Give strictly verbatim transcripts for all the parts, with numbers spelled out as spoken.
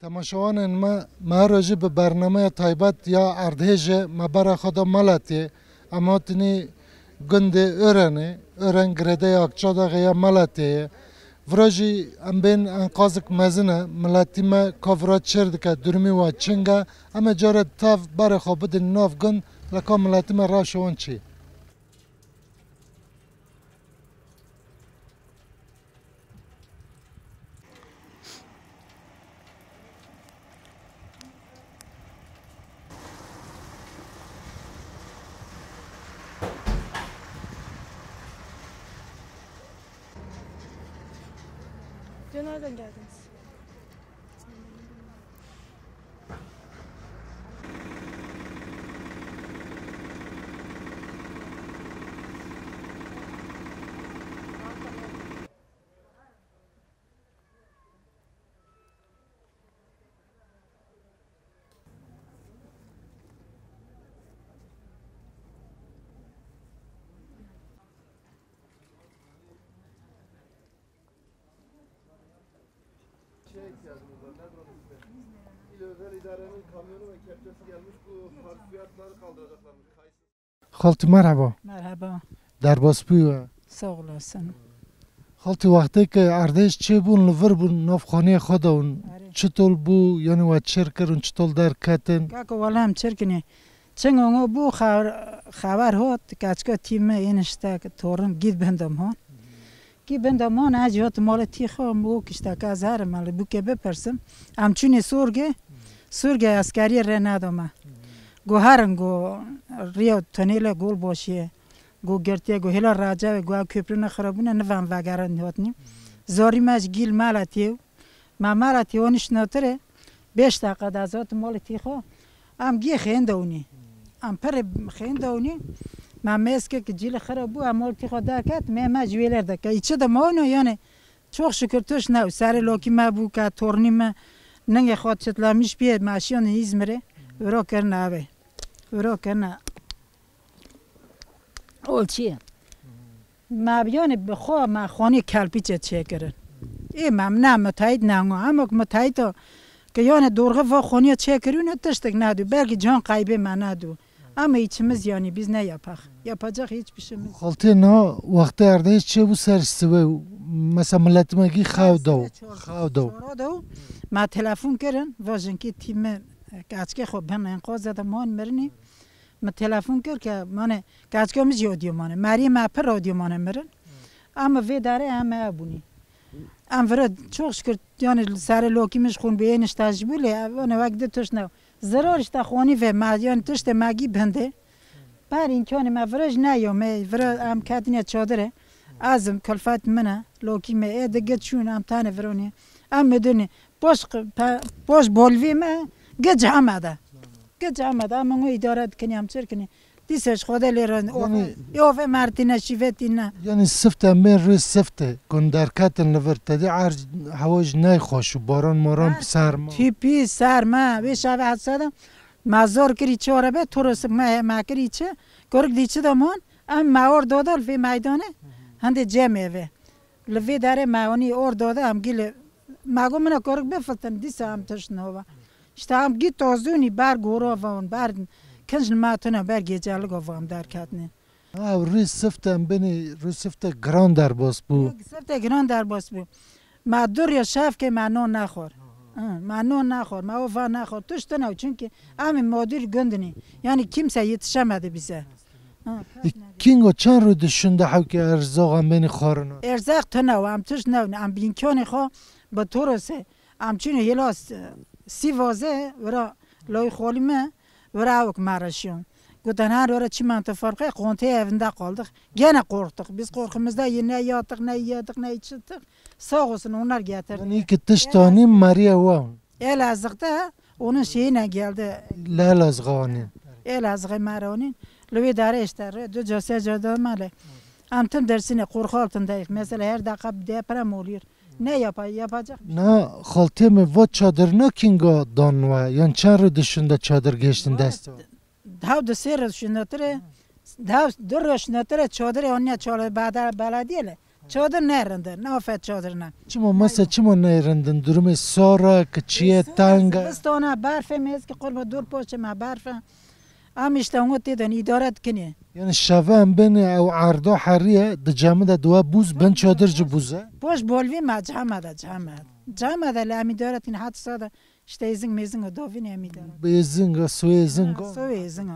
Temaşevanên me, me her rojî bi bernameya taybet ya erdhêjê me bera xwe da Meletiyê. Em hatinî gundê Örenê, Ören girêdayê Akçadaxê ya Meletiyê ye. Vira jî em bên enqazik mezin e, miletî me ka vira çêr dike, durumî wa çing e. Em ê carê tev berê xwe bidin nav gund, lê ka miletî me rewşa wan çi ye. Dün nereden geldiniz? Şeye ihtiyacımız var. Nedir onun ismi? İl Özel İdare'nin kamyonu ve kepçesi gelmiş. Bu harfiyatları kaldıracaklarmış. Kayıtsız. Xaltî, merheba. Merheba. Derbas bû we. Sağ olasın. Xaltî, wextê ke erdhêj çêbûn, li vir bûn, nav xaniyê xwe de hûn. Erê. Çitol bû, yanî we çêr kirin, çitol derketin? Kako, wele em çêr kinê. Çing ongo bû, xewer, xewer hot, kaçka tî me ên işte torin gît bendam hon. Kî benda man, ez jî hatim malê tî xwe, em wek işte ka ez herim, em li bûkê bipirsim. Em çûnê sorgê, sorgê eskeriyê rê neda me. Go herin, go riya tunêlê Golbaşiyê, go girtiye, go hêla Recewê, go ev köprüne xirabûne, nivan vegerin hatnî. Zarî me ji gîl Meletiyê û me Meletiyê wan nişnatirê. Beş deqa de ez hatim malê tî xwe. Em gî xênda hûnî. Em pirê xênda hûnî. Me mêskek cîlê xira bû, em malê tî xwe derket, me, me ji wê lêr deke. Îçi de mawno, yani, çok şükür tuş ne. Serê lokî me bû ke tornî me ningê xwe çitlamîş bîye, me şiyane Îzmirê. Viro kirine evê. Viro kirine. Olçî. Me biyane bi xwe me xanî kelpîçe çêkirin. Ê me ne mitahît ne ngo. Hemok mitahît o ke yani dorxe va xanîya çêkirîne tiştek nedû. Belkî can kaybê me nedû. Ama içimiz yani biz ne yapak? Yapacak hiçbir şeyimiz. Xaltê na wextê erdhêj çêbû ser sivê û mesela miletî me gî xew de û. Xew de û. Çora de û. Me telefon kirin, va jinkî tî me, keçkê xwe bin enqaze de man mirinî. Me telefon kir ke, mane, keçka min jî odîyo mane. Meriyê me pir odîyo mane mirin. Ama vê derê em me bûnî. Em vira çok şükür, yani, serê lokî min ji xûn bê nişte ji bû lê, ev, wane wek di tişt ne. Zirar işte xonî ve me, yani, tiştê me gî binde. Ber imkanê me vira jî neyo, me vira em ketine çadire. Azim, külfet min e, lokî me, ê di git çûn, em tane vironî. Em midinî. Poş, pe-, poş bolvê me, gic heme de. Gic heme de, em ngo îdare dikin, em çir kinî. Dîse ji Xwedê lê re, Yani ove, ê ove mertîne, şîvetîne. Yani sifte me rê sifte, kun derketin li vir, te dî erc, hewa ji ney xweş û baran maran, serma. Tîpî, serma, vê şeve hesada, me zor kirî çi arebe, torosik me, me kirî çi, kurik dî çi de man, em me or doda li vê meydane, hende cem eve. Li vê derê me onî or doda, em gî li Ma got, mina korik bifiltin, dîsa em tişt nova. İşte em gî tozûnî ber goro von, ber kinc li ma tune, ber gêcelik ova em derketine. Ha, rû sifte em binî, rû sifte giran derbas bû. Rû sifte giran derbas bû. Ma dur ya şev ke ma non nexwar. Hı, ma non nexwar, ma ova nexwar. Tişt ne, çünkü em modür gundinî. Yani kimse yetişemedi bize. Ha, E, Kingo, çend rû dişûn de hewkê erzoxan benî xwarina? Erzaq tune, em tişt ne, em bînkanê xwe bi torosê, em çûnê hêla s-, sîvaze, vira loy xolî me, vira ewk me reşiyon. Gotin her vira çiman te farqe, qontê evinde kaldık. Gene korktuk. Biz korkumuzda yine yattık, ne yedik, ne içtik. Sağ olsun, onlar getirdi. Yani ki tiştanî mariye wa. Elazığ'da onun şeyine geldi. Elazığ'a anîn. Elazığ'a me re anîn. Li wê dare işte re, du ca se ca da male. Em tim dersine korku altındayız. Mesela her dakika bir deprem oluyor. Ne yapa-, yapacak? Na, xaltê me va çadir na kinga dan we. Yan çend rû dişûn de çadir geştin dest we? Daw di sê re şinatire, daw di re şinatire çadire anne çale bada belediye le. Çadir ne rind e, ne afet çadir ne. Çima masa çima ne rind in? Durumê sar e, ki çiye teng e. Zivistana berf e, mêz ki qurba dûr poçê me berf e. Em işte onu têden îdare dikinê. Yani şeve em bêne ew erda heriye, di cemi de duwa bûz, bin çadir ji bûze. Poş bolvî me ciheme de, ciheme. Ciheme de le em îdare dikin hat sada. İşte êzing mêzing û dovînê em îdare. Êzing, soyê êzing. Ha, soyê êzing.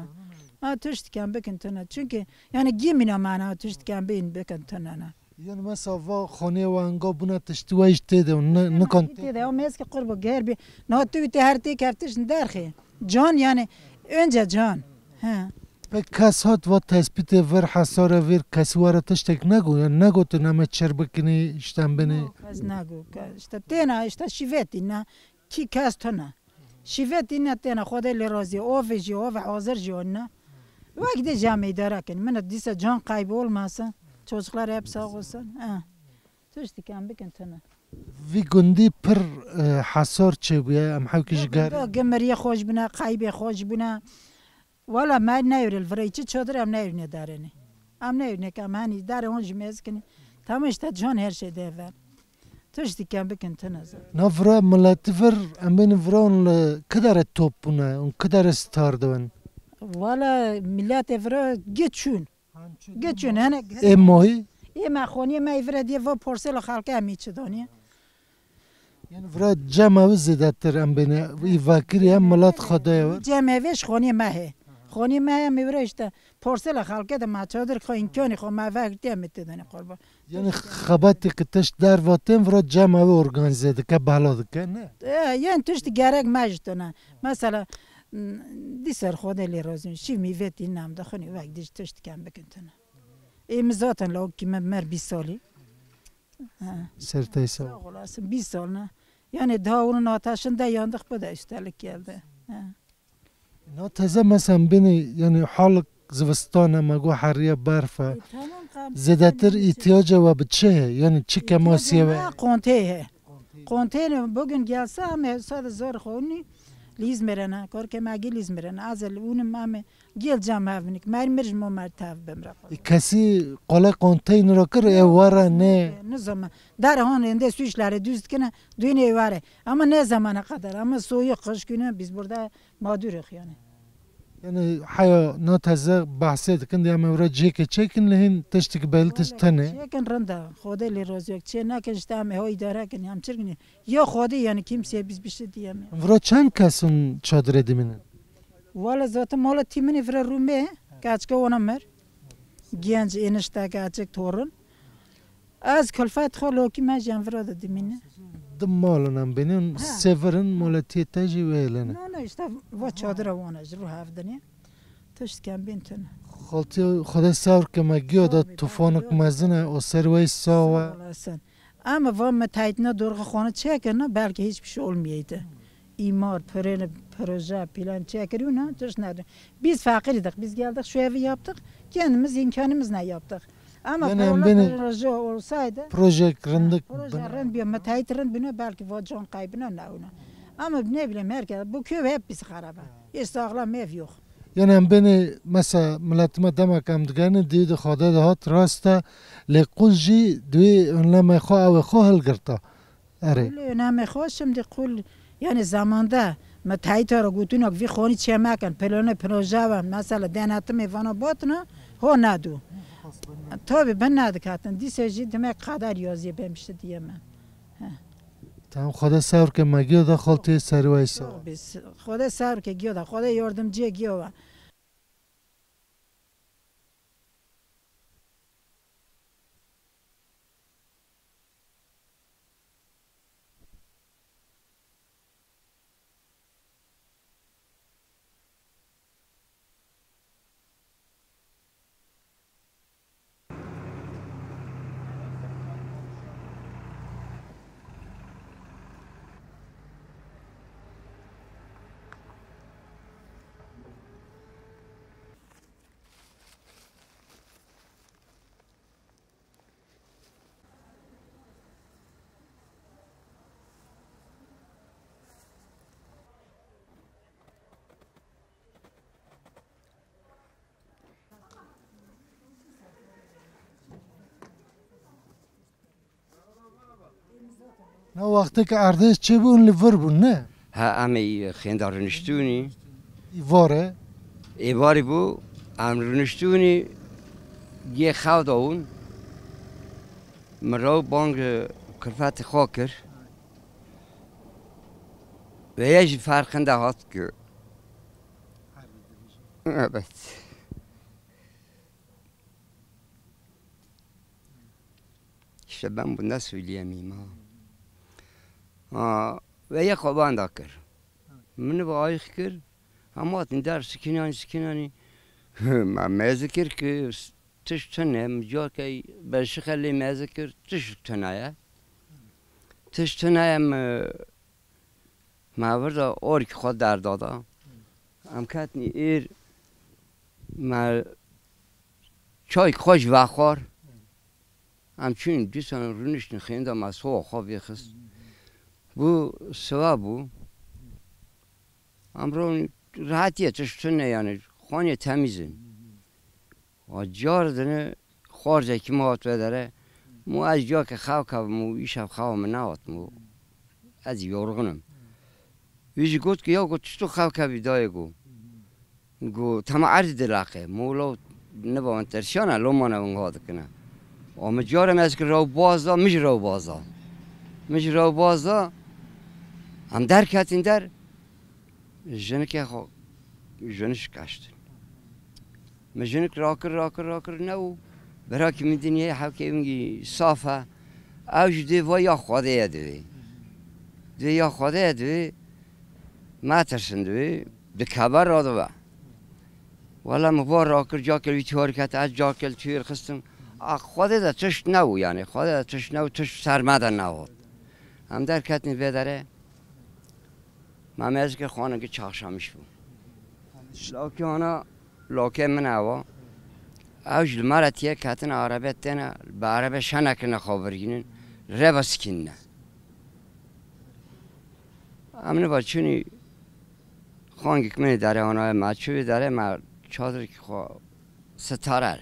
Ha, tiştikan bikin tune. Çünkü yani gimîna mana tiştikan bîn bikin tune ne. Yan mesela va xonê wenga bûne tiştî we jî tê de ne, nikan tê de. Tê de, o mêz ki qurbo ger bi. Na tu te her tê keftiş derxê. Can yani önce can. He. Pek kes hat va tespîtê vir hesare vir kesî were tiştek nego, yani negotin em ê çir bikinî, işte em binê. Kes nego, ke-, işte têna işte şîvetî ne. Kî kes tune. Şîvetî ne têna, Xwedê lê razî. Ovê jî, ovê hazir jî onne. Wek de cem îdare kin. Min dîsa can kaybı olmasın. Çocuklar hep sağ olsun. Ha. Tiştikan bikin tune. Vî gundî pir, e, hesar çêbûye, em hewkî ji ger. Gimiriye xweş bûne, kaybê xweş bûne. Wala me neyûrê li virê çi çadir em neyûrîne darêne. Em neyûrîne ke em henî darê hon jî mêz kinî. Tamam işte can her şey dever. Tiştî kem bikin tune zor. Na vira milletî vir em bên vira hûn li kidare top bûne, hûn kidare star dibin? Wala milletê vira geçûn. Geçûn hene. Ê mohî? Ê me xoniyê me vira diye va porsela xalke em çi daniye. Yani vira cem ew zêdetir em bêne, î vekirî hem milet xwe daye we. Cem ev ji xoniyê me heye. Xoniyê me heye, em vira işte porsela xelke de me çadir xwe, îmkanî xwe me vekirtiye me tê danê qurban. Yani xebatê ki tişt derva tên vira cem ew organîze dike, bela dike, ne? E, yani tiştî gerek me ji tune. Mesela, m, dîser Xwedê lê razî, şîv mîvetî nam de xunî wek dij tişt kem bikin tune. Ê min zaten lawikî me mer bîst salî. Ha. Sertay sağ ol. Sağ olasın. Bîst sal ne. Yani daha onun ateşinde yandık, bu da üstelik geldi. Ha. Na teze mesela bini yani halık zivistane me go heriye berfe. E, tamam, kam-, Zêdetir ihtiyaca we bi çi he? Yani çi kemasiye we? Kontê he. Konteyner bugün gelse ama sade zor xoni. Lîz merena, kor ke me gî lîz merena. Azel unim ame gel cam havnik. Mer mir jmo mer tav bemra. E, kesî qole konteynera kir, e, were ne? Ne zaman. Dar hon rende su işleri düz dikine, düğüne ware. Ama ne zamana kadar? Ama soğuk kış günü biz burada mağduruz yani. Yani haya na teze bahsê dikin, diye me vira cêke çekin, lehin tiştik bel tiş tene. Çekin rinda, Xwedê lê razı yok. Çê nakin işte em ho idare kin, em çirkin. Ya Xwedê yani kimseye biz bir şey diyemiyor. Vira çend kesin çadire diminin? Wala zaten mala timini vira rume, kaçka ona mer. Genç enişte kaçık torun. Ez kulfet xwe lokî me jî em vira de dimîne. Di malin em bênin, Ha. Sê vir in, moletiyê te jî wê hêlene. No, no, işte va çadira wana ji rû hevdinê. Tişt kem bên tune. Xaltî Xwedê sewr ke me giya da tufanik mezin e, o ser wey sawa. Sağ olasın. Ama va me taytine dorga xwana çekirine, belki hiçbir şey olmayaydı. İmar, pırını, proje, plan çekiriyona, tişt ne. Biz fakirdik, biz geldik şu evi yaptık, kendimiz imkanımızla yaptık. Ama Yani em beni proje olsaydı, Proje rindik proje bina. Rind bir müteahhit rind bina belki va can kaybına ne ona. Ama ne bileyim herkes, bu köy hep biz haraba. Hiç sağlam ev yok. Yani em beni mesela milletime demek em digene dî di xade de hat rasta lê qul jî duyê önleme xo ewe xo hilgirta. Erê. Kulê namê xwe şimdi kul, yani zamanda me tayîta re gotinak vî xonî çêmekin, pilone proje ve, mesela denetimê vana batna, ho nadu. Tabi ben nadikatin, dîse jî demek qeder yaziyê bemişti diye me. He. Tamam, Xwedê sewr ke me giyo da xaltê serwaysa. Biz, Xwedê sewr ke giyo da, Xwedê yardımcıya giyo ve. Na wextê ke erdhêj çêbûn li vir bûn, ne? Ha, em ê xênda rûniştûnî. Îvarê? Êvarî bû, em rûniştûnî yê xew da hûn. Min rew bang, e, kulfetê xwe kir. Veye jî ferqinde hat ki. Evet. İşte ben bunda söyleyemeyim ha. Ha, ve yek xwe banda kir. Min ve ayık kir. Hema hatin der sikinani sikinani. Ma mezikir ki tişt tune, mi cakey ben şixelê mezikir, tişt tune ye. Tişt tune ye mi, me vir de orkî xwe derdada. Em ketnî êr, me çayk xwe ji vexwar. Em çûn dîsan rûniştin xênda me sowa xwe vêxist. Bû siwe bû. Em ron rehetiyê tişt tune yani, xwanê temîz in. A car dine xwarzekî min hat vedere. Mo ez cake xew kevim û îşev xewa min nehat mo. Ez yorgun im. Wî jî got ki ya got çito xew kevî dayê go. Go tema erdî dilaqe. Mo lo niba min tersiyana lo mane win ha dikine. A min carê me ez ki rew baz da, min jî rew baz da. Min jî rew baz da. Em derketin der. Jinikê xwe, jinik şikiştin. Min jinik rakir, rakir, rakir ne û berakî min dinyayê hewkê wingî saf e. Ew jî dê va ya Xwedê ye divê. Dê ya Xwedê ye divê. Me tirsin divê. Dikeve radive. Wela min va rakir, cakel wî tî hareket, ez cakel tî wêr xistim. A Xwedê de tişt ne û yani. Xwedê de tişt ne û tişt ser me de nehot. Em derketin vê derê. Mamezike xaniki çaxşamiş bû. Lakê ana, lakê min ewa. Ew ji li me re tiye ketine arebe têne, bi arebe şenekine xwe virgînin, reva sikînine. Em niva çûnî xangik min ê dere anaye me çû vê dere me çadirkî xwe sitare.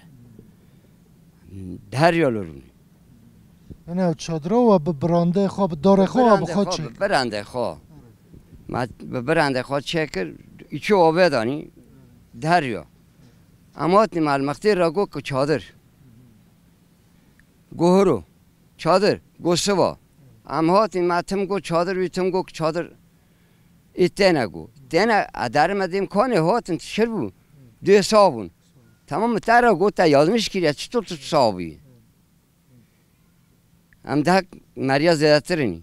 Derya li rûnî. Hene ew çadira we bi birandeyê xwe, bi darê xwe, bi xwe çêkir? Bi birandê xwe. Ma bi birandê xwe çêkir, îço avê danî, derya. Em hatî me li mextê re got ku çadir. Go hiro, çadir, go siva. Em hatî me tim got çadir, wî tim got çadir. Ê têne got. Têne, e, derê me dêm kanê hatin, şir bû. Dê sax bûn. Tamam mı te re got te yazmış kiriye, çitur tu sax bûyî? Em dehek meriya zêdetir inî.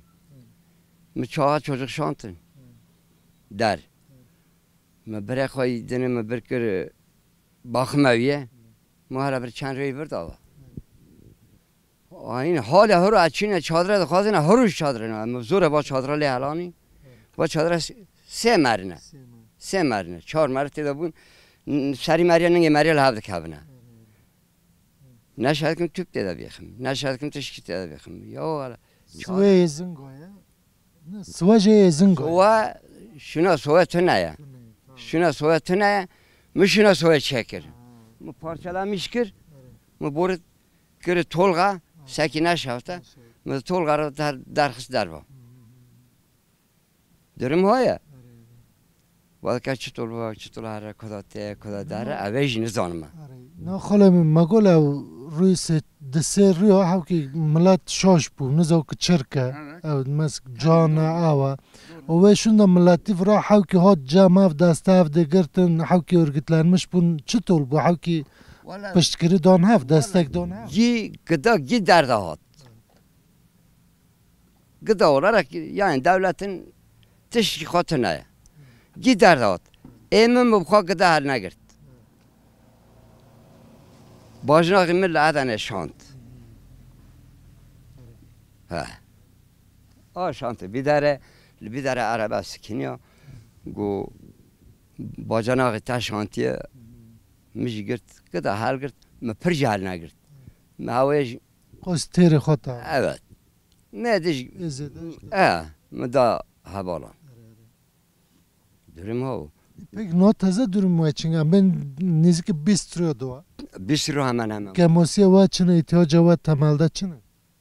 Mi çaxa çocuk şantin. Der. Mi birê xwe yî dinê mi bir kir, e, baxime wî ye. Mi hera bir çend rêyî vir dava. Aynen, hala hura çîne çadire dixwazine, huru çadire ne. Mi zore ba çadire lê helanî. Ba çadire s-, sê merine. Sê merine. Sê merine. Çar meri tê de bûn. N-, serî meriya ningê meriya li hev dikevine. Neşedikim tüp tê de bêxim. Neşedikim tişkî tê de bêxim. Ya wala. Swê yê zingo ye. Ne, swecê yê zingo ye. Sowe, şuna sowe tune ye. Tune ye, tamam. Şuna sowe tune ye. Mi şuna sowe çekir. Ha. Mi parçalamiş kir. Evet. Mi borit kiri tolga, ha, sekî neşewte. Neşewte. Mi tolga ra der-, derxist derva. Hı hı hı. Durum ha ye. Erê, erê. Weke çitur bi, çitur here, kuda tê, kuda dere, ev ê jî nizanim e. Erê. Na xalê min, me got ew rûyê sê, di sê rûya hewkî milet şaş bû, nizaw ki çirk e. Evet. Ew mesk can e, ew e. Doğru. Û wê şûnda miletî vira hewkî hat cem ev deste ev dê girtin, hewkî örgütlenmiş bûn. Çitur bû, hewkî piştgirî dan hev, destek dan hev. Gî gida, gî derda hat. Gida olarak yani devletin tiştî xwe tune ye. Gî derdat. Ê min bi xwe gida her negirt. Bajnaxî min li Edenê şand. He. A şantê bîdere, li bîdere erebe sikiniya. Go bacanaxî te şantiye. Min jî girt, gida her girt. Min pir jî her negirt. Min hewê jî Qos têrê xwe ta. Evet. Me dij. Ê zêde işte. E, mi da hevala. Erê, erê. Durum ha o. Pek no teze durum we çinga. Ben nêzîkî bîst rû do. Bîst rû hemen hemen. Kemosiye we çine, îtiyaca we temelde çine?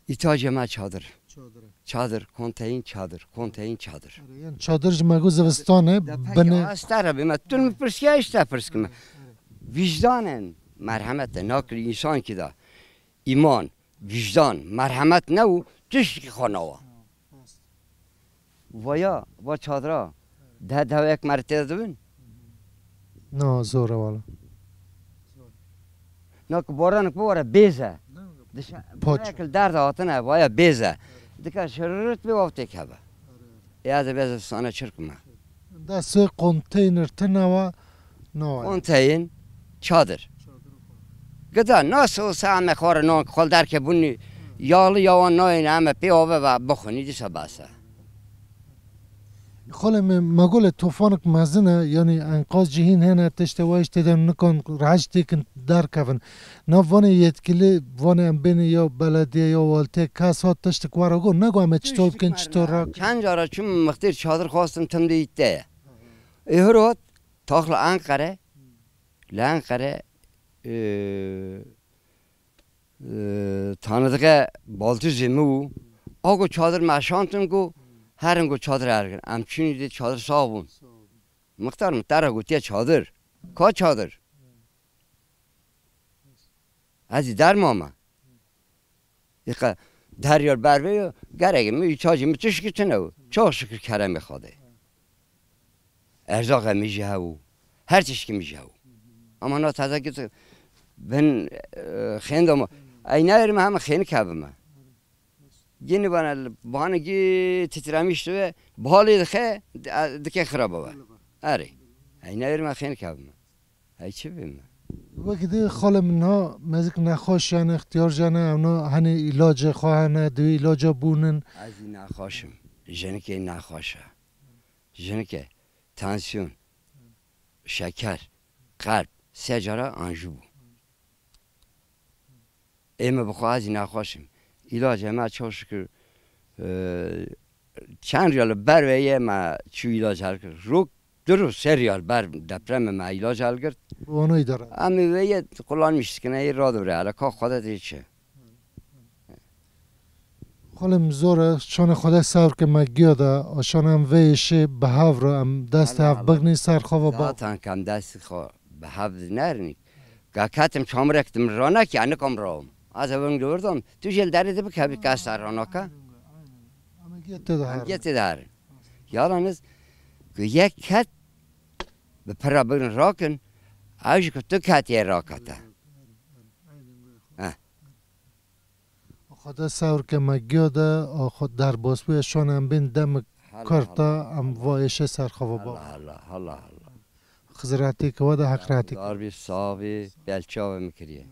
İhtiyacê me çadir. Çadir e. Çadir, konteyîn çadir, konteyîn çadir. Erê, yani çadir ji me got zivistan e, De peki, binê. Astara bime, tu min pirsiya, işte pirskime. Vicdanen, merhemet e, nakil insan ki da. İman, vicdan, merhemet ne û tiştî xwe nawa. Vaya, va çadira, de dewek mere tê dibin. Na, zor e wala. Na ku boranek bibore bêze. Dişe, Paç. Boranek li derda hatine, vaya bêze. Dika şirrit bê wav têk hebe. Ê ez ê bêze sane çirkime. Destê konteyner tine wa, na wa. Konteyn, çadir. Gida, nasıl olsa eme xwara non xol derke bunî, yağlı yawan nayên eme pê ave ve bixunî dişe bese. Xalê me, me golê tofanek mezin e, yanî enqaz cihîn hene, tiştê wayîş têde nikan reheş têkin derkevin. Nav vanê yetkili, vanê em bênê ya belediye ya waltê, kes hat tiştik were got, nego em ê çitor bikin, çitor rak. Çend cara çûm mixtêr çadir xwastim tim de îtte ye. Ê hir hat, taxla Enqere, li Enqere, e, e, tanıdığı baltuzê min û a ku çadir me şantin ku herin ku çadir ergin. Em çûnî dê çadir sax bûn. Mixtar min te re gotiye çadir. Ka çadir? Ez ê derma me. Îqa deryar berve yo, gerek mi, îhtiyacê mi tişkî tune yo. Çok şükür keremê Xwedê. Erzaqê min jî hebû. Her tişkî min jî hebû. Ama na teze git bin, e, xênda ma. Ey neyir me heme xênik hebime. Gini bana, bana gi titremiş ve balê dixe, dike xiraba ve. Erê. Ey neyir me xênik hebime. Ey çi bime? Wekî dê xalê min ha mezik nexweş yani, ixtiyar jane, evna hani ilacê xwe hene, divê ilaca bûnin. Ez jî nexweşim. Jinikê nexweş e. Jinike, tansiyon, şeker, qelb, sê cara anjî bû. Ê me bi xwe ez jî nexweş im. Îlacê me çok şükür, e, çend riyal ber ve ye me çû îlac hel kir. Rok du rû sê riyal ber depremê me îlac hel girt. Wana îdare. Em ê vê ye kullanmış dikine, ê radore hele ka xwe de tê çi. Xalê min zor e, şanê Xwedê sewr ke me giya de, a şan em vê êşê bi hev re, em destê hev bigrin ser xwe ve ba. Zaten kem destê xwe bi hev dinerinî. Ka ketim çamurek di min ranekî, ez nikom rawim. Ez ê weng li wir dam. Tu jê li derê de bikevî ka ez te ranake. Em giya tê de herin. Em giya tê de herin. Yalaniz ku yek ket bi pira bigrin rakin, ew jî ku tu ketiye rakete. Heh. Xwedê sewr ke me giya de, a xwe derbas bûye, şan em bên demek kurta, em va êşe ser xwe ve ba. Allah Allah, Allah Allah. Xizir rehetî ke we de, Heq rehetî ke. Dar bî, sax bî, belçavê min kiriye.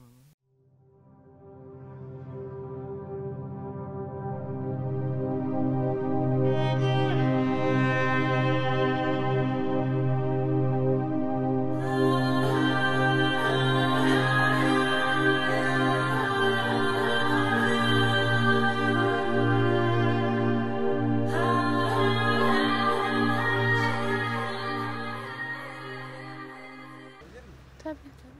Tabii, tabii.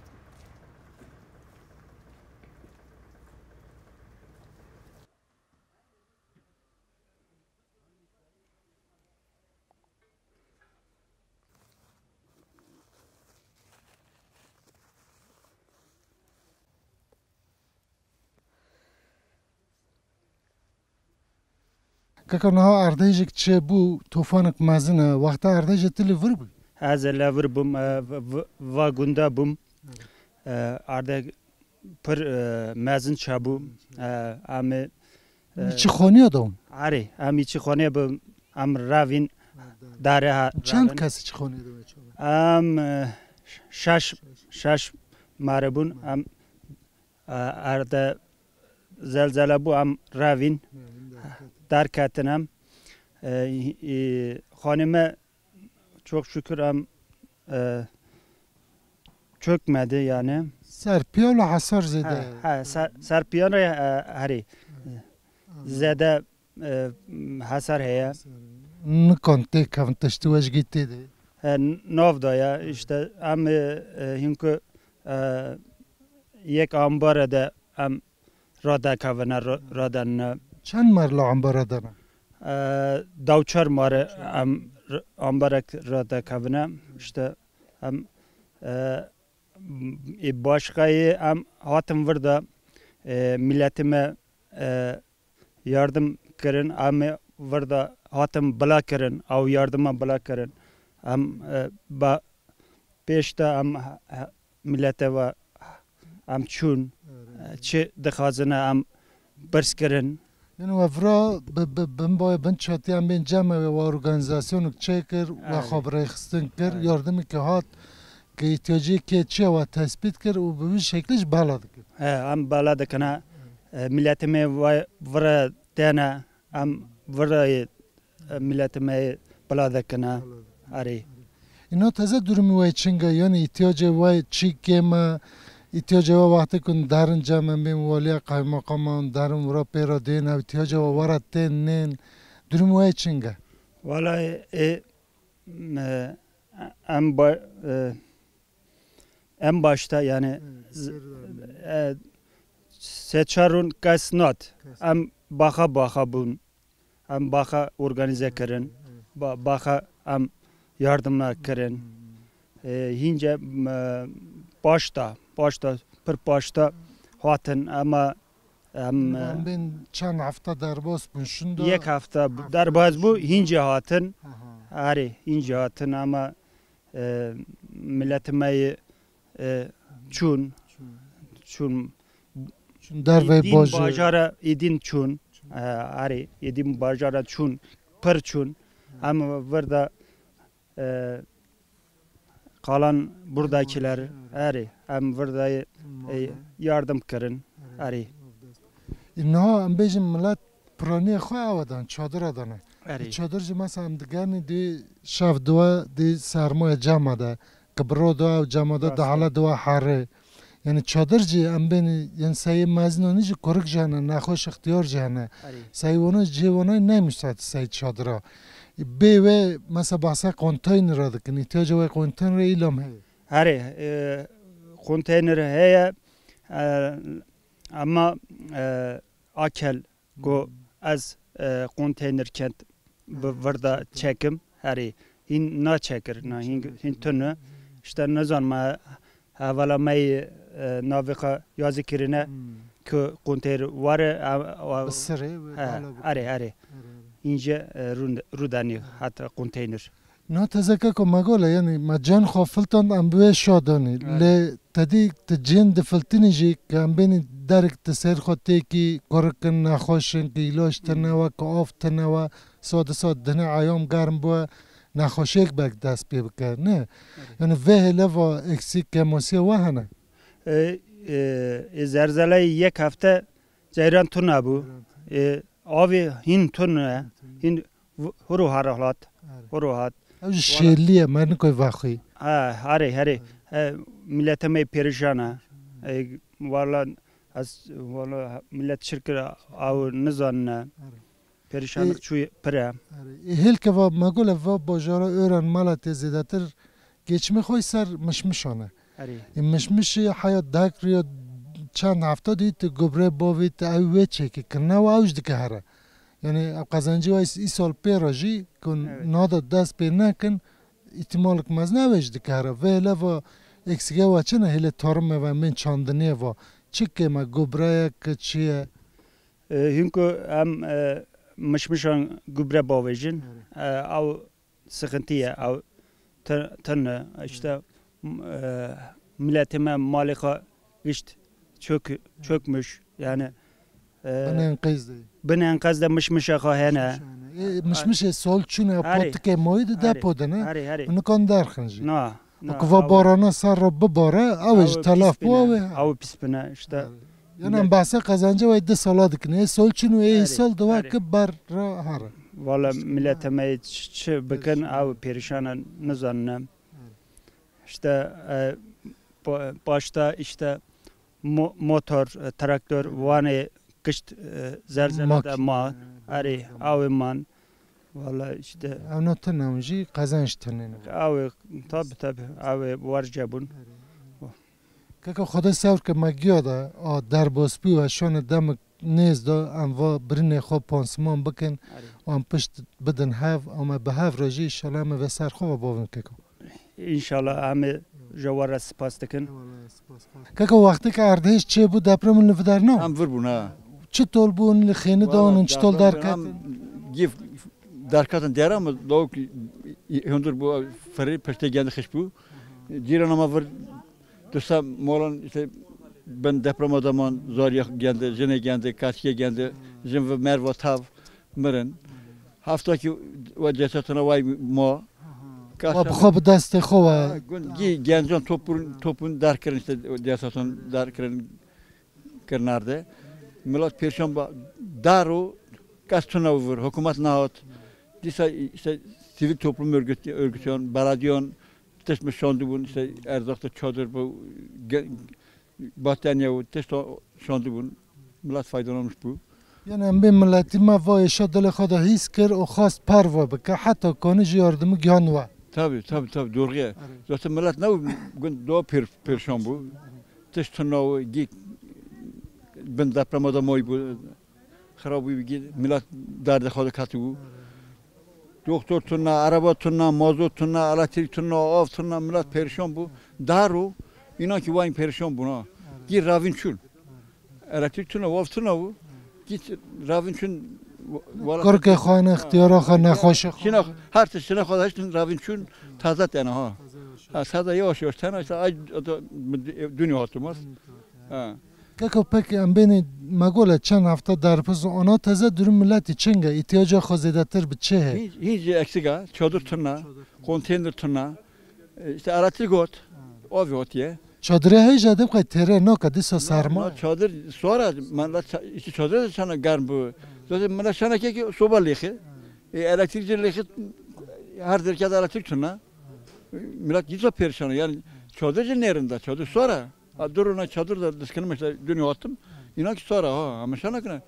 Kaka, niha erdhejek çêbû, tofanek mezin e, wexta erdhejê tu li vir bû? Ez ê li vir bûm, e, v-, v-, va gunda bûm. E, erdhej pir, e, mezin çêbû. E, em ê, e, çi xoniya da? Erê, em ê çi xoniya bi, em revîn, dare ha, çend kes çi xoniya da çêbû? Em, e, şeş, şeş mare bûn. Em, e, erde zelzele bû, em revîn, derketin em. E, e, xonê me çok şükür em, e, çökmedi yani. Serpiya la hasar zêde. Ha, ha, ser, serpiya re, e, herî. Zêde, e, hasar heye. Nikan têkevin tiştî we ji gî tê de. E, nav da ya, işte em, e, e, hinku, e, yek ambare de em radekevine, ra-, radenine. Çend merla ambare de ne? E, dawçar mare em r-, amberek radekevine. İşte em, e, ê başkayê em hatin vir de, e, miletê me, e, yardim kirin, em ê vir de hatin bila kirin, ew yardima bila kirin. Em, e, ba-, pêş de em he-, he-, milete ve em çûn, e, çi dixwazine em pirs kirin. Yanî we vira bi, bi, bin boyê bin çatiyan bên cem ew ê we organîzasyonek çêkir, we xwe bi rêxistin kir, yardimekê hat, ki îhtiyacê kê çi ye we tespît kir û bi wî şeklî jî bela dikir. He, em bela dikine, e, miletê me we vira têne, em vira yê, e, miletê me yê bila dikine. Erê. Îna teze durumî we çing e, yanî îhtiyacê we çi kêm e, îhtiyacê we wextê ku derin cem em bên waliya qaymeqaman derin wira pê re dên ew îhtiyacê we were tên nên, durumî we çing e? Wala ê, e, em ba-, e, em başta yani z-, e, se çar rûn kes nat. Em baxa baxa bûn. Em baxa organîze kirin. Ba-, baxa em yardim kirin. E, hînce, e, paşta, paşta, pir paşta hatin, ama em, e, em bên çend hefte derbas bûn, şunda yek hefte derbas bû, şunda hînce hatin. Aha. Erê, hînce hatin, ama, e, miletê me yê, e, çûn, çûn. Çûn. Çûn dervey bajê. Bajara êdîn çûn. Çûn. E, erê, êdîn bajara çûn, pir çûn. Hı. Em vir de, e, kalan buradakiler, erê, em vir de, e, yardım kirin. Erê. Niha em bêjin milet piraniyê xwe ewe dan, çadira dane. Erê. Çadir jî mesela em digerin dê şev diwe dê sermayê cema de, ki bi ro diwe ew cema de dihele diwe herê. Yani çadir jî em bênî, yani seyê mezinanî jî kurik jî hene, nexweş ixtiyar jî hene. Erê. Seyê wana jî cihê wana neyê müsait seyê çadira. Bê wê mesela behsa konteynera dikin, îhtiyacê wê konteynera îlam heye. Erê, e, konteyner heye, e, ama, e, akel ku ez, e, konteyner kent bi vir de çekim, herî hîn naçekir, na hîn, hîn tune. İşte nizanim me hevala me yê, e, navê xwe yazî kirine ku konteyner were, e, e, bi sirê wê, he, bala bike. Erê, erê. Erê, erê. Hînce, e, rûn-, rûdanî heta konteyner. Na tezeke ku me gole, yani me can xwe filtand em bi wê şadanî. Evet. Lê tedî ti cihên difiltinî jî ki em bênî derek ti ser xwe têkî, kurik in, nexweş in, ki îlaç tine we, ki av tine we, sade sade dinê eyam germ bûye, nexweşiyek belk dest pê bike, ne? Evet. Yani vê hêle va eksîk kemosiya we hene? E, e, e, zerzeleyê yek hefte ceyran tune bû. Ceyran tune. E, avê hîn tune, hîn tune. Hîn V-, hûr û har hat. Erê. Hûr û hat. Ew jî şêlî ye, me nikoy vexwî. Ha, herê, herê. Erê. E, milete me pêrişan e. E, wala, ez, wala, millet çirkir ew nizanine. Erê. Pêrişan çû pir e. Erê. E, hêlke va, me gole va bajara Ören mala tê zêdetir geçimê xwe ser mişmişan e. Erê. Ê mişmişê heya dek riya çend hefta dî tu gubre bavî tu ew wê çêkî kirine û ew jî dike here. Yani ew qezencê wê îsal pê re jî ku nada dest pê nekin, îhtîmalek mezin ew ê jî dike here. Vê hêle va eksîge we çi ne hêlê tarime ve bên çandiniyê va. Çi kêm e, gubre ye ki çi ye? E, hîn ku em, e, mişmişan gubre bavêjin, e, ew sıkıntı ye, ew te-, tene, işte, m-, e, milletê me malê xwe gişt çök, çökmüş, yani, e, bin enkaz de. Bin enkaz de mişmişa xwe hene. Mişmişa hene. E, mişmişê sol çûne, erê, potikê mayî de depo de ne? Erê, erê. Nikan derxin jî. Na, na. Ku va barana ser re bibare, ew ê ji telef bû, ew ê. Ew pis bine, işte. Erê. Yani em behsa qezencê wê du sala dikin. Ê sol çûn û ê îsal di weke ber re here. Valla milletê me ç-, çi bikin, ew pêrişan e, nizanine. İşte, e, pa-, paşta işte mo-, motor, e, traktor, wanê kişt, e, zelzele de ma, erê, ew ê man. Valla işte. Ew ne tune, ew jî qezenc tune ne. Ew ê, tabi, tabi, ew ê warce bûn. Keke Xwedê sewr ke me giya de, a derbas bû, we şone demek nêz de em va birinê xwe pansiman bikin Erê. û em pişt bidin hev, û me bi hev re jî înşallah me vê ser xwe ve bavin keko. Înşallah em ê ji we re spas dikin. Keko, wextê ke erdhêj çêbû, deprem li vir derna? Em vir bûn, ha. Çi tol bûn, li xêni Wala dan û çi tol deprem derketin? Em gîf derketin diyara me, lawik hundir bû, ferî piştê gendi xişk bû. Cîrana me vir du se molan işte bin deprema de man, zariya gendi, jinê gendi, kaçiye gendi, jin ve merva tav mirin. Hefta ki we cesetine way ma. Wa bi xwe bi destê xwe we. Ha, gund, gî gencan topun, topun derkirin işte, cesetan derkirin kirnarde. Milat pêşan ba dar û kes tuna vir, hikûmet nehat. Dîsa işte sivil toplum örgüt-, örgütüyan, belediyan tişt mi şandibûn, işte erzaq da çadir bu, ge-, bateniye û tişt şandibûn. Milat faydalanmış bû. Yani em bê miletî me va êşa dilê xwe de hîs kir û xwest par ve bike, heta kanî jî yardimî gihan we. Tabii, tabii, tabii, doğru ye. Evet. Zaten millet ne gün doğa per-, perişan bu. Tişt tuna û gî bin deprema da moy bu. Xirab bû, gî milet derdê xwe de ketibû. Doktor tuna, araba tuna, mazot tuna, elektrik tuna, av tuna, milet perişan bû. Dar û înan ki wayîn perişan bûna. Gî ravîn çûn. Elektrik tuna, av tuna bû. Gî ravîn çûn. Wala Kurkê xwe ne, ixtiyara xwe, nexweşê xwe. Şina, her tişt şina xwe de hiştin ravîn çûn, taze tena ha. Ha, taze yavaş yavaş tena işte ay, o da dünya hatırmaz. Ha. Keko, peki em bênê me gole çend hefte derpiz û ana teze durum milletî çing e? Îtiyaca xwe zêdetir bi çi heye? Hiç, hiç eksik ha. Çadır tuna, konteyner tuna, e, işte elektrik got, av got ye. Çadire heye jî de bixwe têre nake dîsa serma. Na çadır sonra, mela ça-, işte çadır da sana germ bu. Zaten mela sana ki soba lêxi. E, elektrik lêxi, her derkede elektrik tuna. Millet dîsa perişan e. Yani çadır jî nêrin de, çadır sonra. A, duruna çadır da diskinim işte dün attım. İnan ki sonra ha, ama şana kine.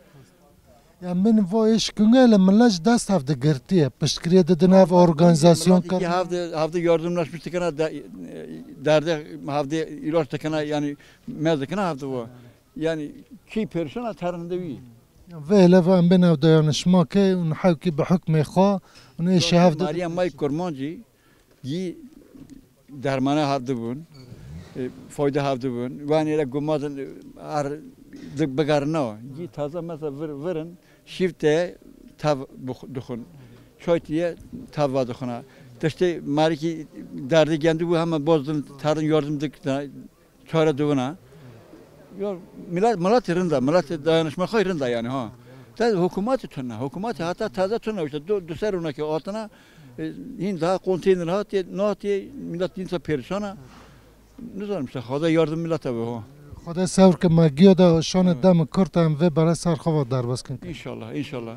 Ya min va êş kunge le millet ji dest hev digirtiye. Piştgiriye didin hev, organizasyon Millet iki kir. Havde, havde yardımlaşmış dikene de, e, derde havde ilaç dikene yani mez dikene havde bu. Yani ki perişan a terinde wi. Vê hele ve em bên ev dayanışma ke û hewkî bi hukmê xwe û êşe hev Mariya may kurmancî. Yî dermana hevdibûn, e, fayda hevdibûn. Wan êre gumadin, e, her di-, bigerina. Yî taze mesela vir, virin, şîv te tev bix-, dixwin. Çay tiye tev va dixwina. Tiştê marikî derdê gendibû heme bozdin, terin yardım dik, çare dibina. Ya, millet, millet rinda, millet dayanışma xay rinda yani ha. Te hükümet tuna, hükümet hatta taze tuna işte du, du ser ona ki atına, e, hin daha konteyner hatiye, ne hatiye, millet insan perişana. Ne zaman işte, Xwedê yardım millet abi ha. Xwedê sewr ke me giya da şanê dem kurt em vê bere ser xwe ve derbas kin. İnşallah, inşallah.